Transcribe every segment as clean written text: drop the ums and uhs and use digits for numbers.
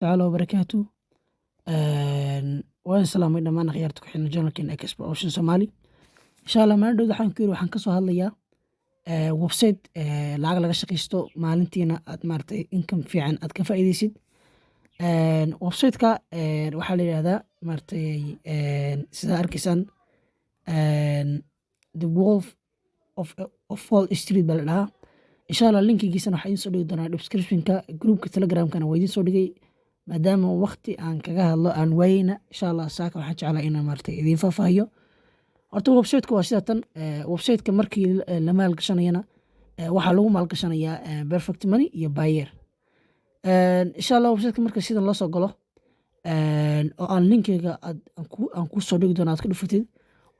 Tacaala wabarakaatu. Waan salaamay dhammaan akhyaarta ku xiran channelkeena Expert Option Somali. Insha Allah, maalin dhow waxaan ku yiri waxaan kasoo hadlayaa website lacag laga shaqaysto, maalintiina aad maaragtay income fiican aad ka faa'iidaysid. Website-ka waxaa la yidhahdaa, maaragtay, sidaa arkaysaan, The Wolf of Wall Street baa la dhahaa. Insha Allah, linkigiisana waxaa idiin soo dhigi doonaa descriptionka. Groupka Telegramkana waa idiin soo dhigay. Maadaama waqti aan kaga hadlo aan waayeyna, insha Allah saaka waxaan jeclaa inaan maaragtay idiin faahfaahiyo. Horta website-ka waa sida tan. Website-ka markii la maalgashanayana, waxaa lagu maalgashanayaa Perfect Money iyo Payeer. Insha Allah, website-ka marka sidan loo soo galo oo aan linkiga aan kuu soo dhigi doono aad ka dhufatid,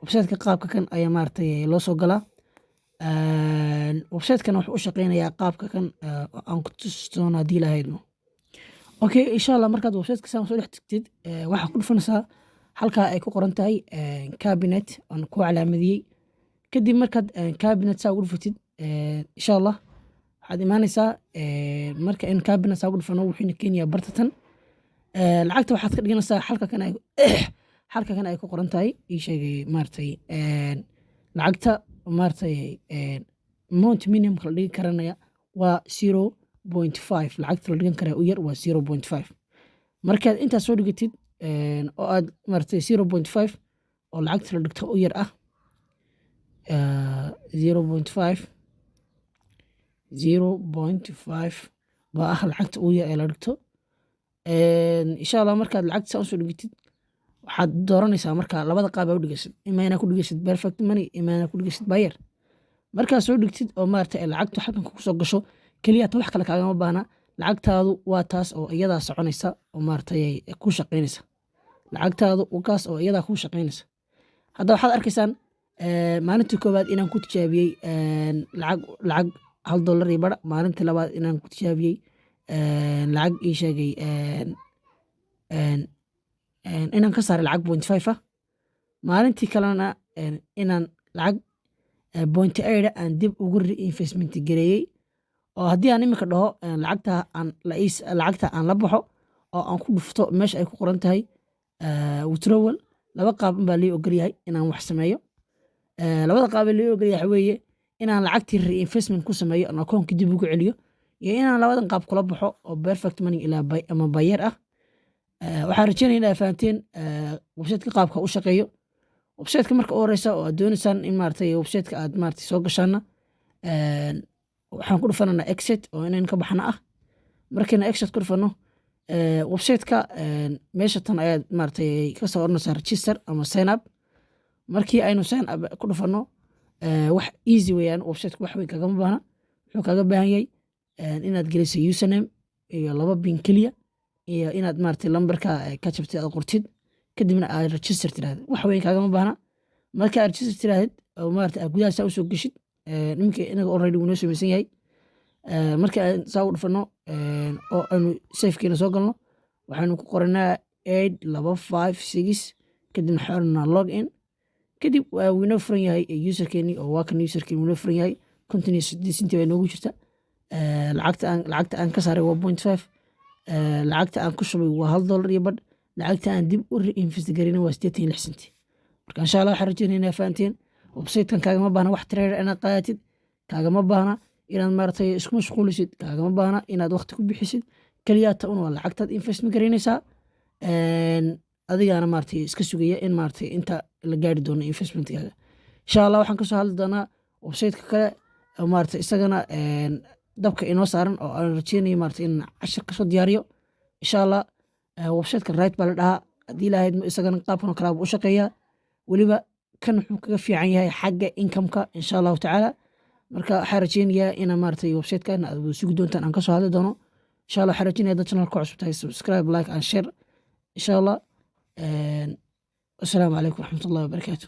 website-ka qaabka kan ayaa maaragtay loo soo galaa. Website-kana wuxuu u shaqeynayaa qaabka kan aan ku tusi doono haddii Ilaahay idmo. Okay, insha Allah, markaad website-ka saan soo dhex tagtid, waxaa ku dhufanaysaa halkaa ay ku qoran tahay cabinet aan ku calaamadiyey. Kadib markaad cabinet saa ugu dhufatid, insha Allah waxaad imaanaysaa, marka in cabinet saa ugu dhufano, wuxuuna keenayaa bartatan. Lacagta waxaad ka dhiganaysaa halka kan ay ku qoran tahay, ii sheegay, maaragtay, lacagta, maaragtay, amount minimum la dhigi karanaya waa 0.5. Lacagta la dhigan karaa u yar waa 0.5. Markaad intaas soo dhigatid oo aad maaragtay 0.5 oo lacagta la dhigto u yar ah, 0.5, 0.5 baa ah lacagta ugu yar ee la dhigto. Insha Allah, markaad lacagta saa usoo dhigatid, waxaad dooranaysaa marka labada qaab aa u dhigaysid: ima inaad ku dhigaysid Perfect Money, ima inaad ku dhigaysid Payeer. Markaad soo dhigtid oo maaragtay lacagtu halkan kugu soo gasho, keliya ta wax kale kaagama baahna. Lacagtaadu waa taas oo iyadaa soconaysa oo maaragtay ku shaqaynaysa. Lacagtaadu kaas oo iyadaa ku shaqaynaysa. Hadda waxaad arkaysaan maalintii koowaad inaan ku tijaabiyey lacag $1 iyo bar, maalintii labaad inaan ku tijaabiyey lacag, ii sheegay, inaan ka saaray lacag 0.5 ah, maalintii kalena inaan lacag 0.8 aan dib ugu reinvestment gareeyey. Oo haddii aan iminka dhaho lacagta aan la baxo oo aan ku dhufto meesha ay ku qoran tahay withdrawal, laba qaab baa lii ogolyahay inaan wax sameeyo. Labada qaab ee lii ogolyahay waxa weeye inaan lacagtii reinvestment ku sameeyo, aan akoonka dib ugu celiyo, iyo inaan labadan qaab kula baxo oo Perfect Money ilaa ama Payeer ah. Waxaan rajeynaya inaad fahanteen websiteka qaabka u shaqeeyo. Websiteka marka u horeysa oo aad dooneysaan in maaragtay websiteka aad maaragtay soo gashaana, waxaan ku dhufananaa exit oo inayn ka baxna ah. Markayna exit ku dhufano, websiteka meesha tan ayaad maaragtay kasoo oranaysaa register ama sign up. Markii aynu sign up ku dhufano, wax easy weeyaan. Websiteka wax weyn kagama baahna. Wuxuu kaaga baahan yahay inaad geliso username iyo laba PIN keliya, iyo inaad maaragtay lambarka ka jabtay aad qortid, kadibna aad register tirahdid. Wax weyn kaagama baahna. Marka aad register tirahdid oo maaragtay aad gudaha saa usoo geshid, niminka inaga already wuu noo samaysan yahay. Marka aan saa u dhufano oo aynu safekeena soo galno, waxaynu ku qoranaa 8256, kadibna waxaan oranaa log in. Kadib waa inoo furan yahay userkeeni oo waa kan userkeeni, wuu inoo furan yahay. 58 senti baa inoogu jirta. Lacagta aan ka saaray waa 0.5, lacagta aan ku shubay waa $1 iyo badh, lacagta aan dib u reinvest garina waa 86 senti. Marka insha Allah waxaan rajeynaya inaa fahanteen. Websitekan kaagama baahna wax trader inaad qaadatid, kaagama baahna inaad maaragtay isku mashquulisid, kaagama baahna inaad waqti ku bixisid. Keliyaata un waa lacagtaad investment garaynaysaa, adigaana maaragtay iska sugaya in maaragtay inta la gaari doono investmentkaaga. Insha Allah waxaan kasoo hadli doonaa websiteka kale oo maaragtay isagana dabka inoo saaran oo aan rajeynayo maaragtay in cashir kasoo diyaariyo insha Allah. Websiteka right baa la dhahaa. Haddii lahayd, isagana qaabkan oo kale buu u shaqeeyaa. Weliba kan wuxuu kaga fiican yahay xagga incomeka, insha Allahu tacaala. Marka waxaan rajeynayaa ina maaragtay websitekan aad wada sugi doontaan aan kasoo hadli doono insha Allah. Waxaan rajeynaya dad channelka cusub tahay, subscribe, like and share insha Allah. Assalaamu calaykum waraxmatullahi wabarakaatu.